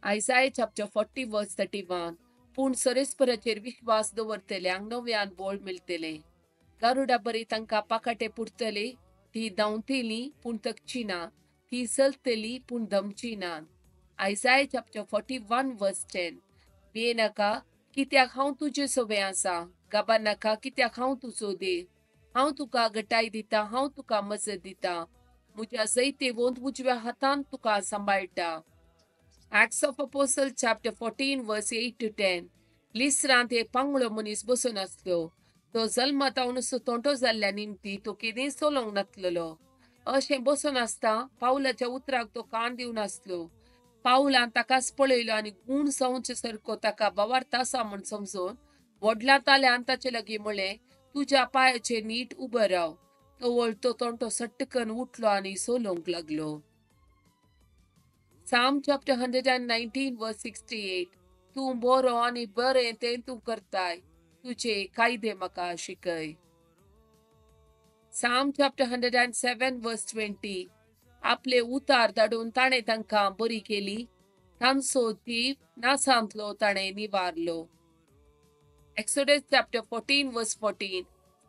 Isaiah chapter 40 verse 31. पूण सरेस्पराचेर विश्वास दवरतल्यांक नव्यान बळ मेळटलें. गारुडा बरी तांकां पाकाटे पुरतले, ती धांवतली पूण थकची ना, ती चलतली पूण दमची ना. Isaiah chapter 41 verse 10. भियेनाका, कित्याक हांव तुजे सवें आसा. घाबरनाका, कित्याक हांव तुजो देव. हांव तुका गटाय दिता, हांव तुका मजत दिता. म्हज्या जैतेवंत उजव्या हातान तुका सांबाळटा. Acts of Apostle chapter 14 verse 8 to 10. लिस्रांत एक पांगळो मनीस बसून आसलो. तो जल्मातावनूच तोंटो जाल्ल्या निमती तो केदींच चलोवंक नातलेलो. अशें बसून आसता पावलाच्या उतराक तो कान दिवन आसलो. पावलान ताकाच पळयलो आनी गूण जावचे सारको ताका बावार्थ आसा म्हूण समजून व्हडल्या ताल्यान ताचे लागीं म्हळें, तुज्या पांयाचेर नीट उबो राव. तो वळतो तोंटो सट्टकन उठलो आनी चलोवंक लागलो. Psalm chapter 119 verse 68. तूं बरो आनी बरें तें तूं करताय, तुजे कायदे म्हाका शिकय. Psalm chapter 107 verse 20. आपले उतार धाडून ताणें तांकां बरी केली, तांचो जीव नासांतलो ताणें निवारलो. Exodus chapter 14 verse 14.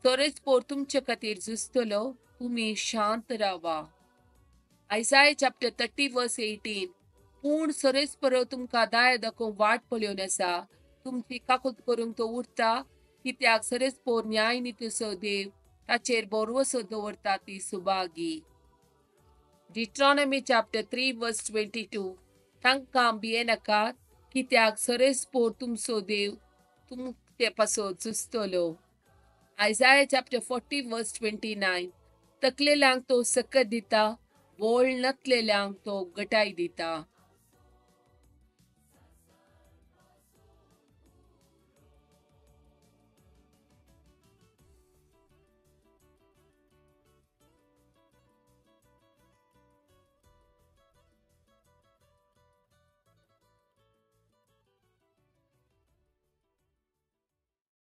सोरेस्पोर तुमचे खातीर झुजतलो, तुमी शांत रावा. Isaiah chapter 30 verse 18. पूण सरेस्परो तुमकां दाया दाखोवंक वाट पळोवन आसा, तुमची काकूत करूंक तो उरता, कित्याक सरेस्पोर न्याय नितीचो देव, ताचेर भरवसो दवरता ती सुभागी. Deuteronomy chapter 3 verse 22. तांकां भियेनाकात, कित्याक सरेस्पोर तुमचो देव तुमचे पासत झुजतलो. Isaiah chapter 40 verse 29. तकलेल्यांक तो सकत दिता, बोळ नातलेल्यांक तो गटाय दिता.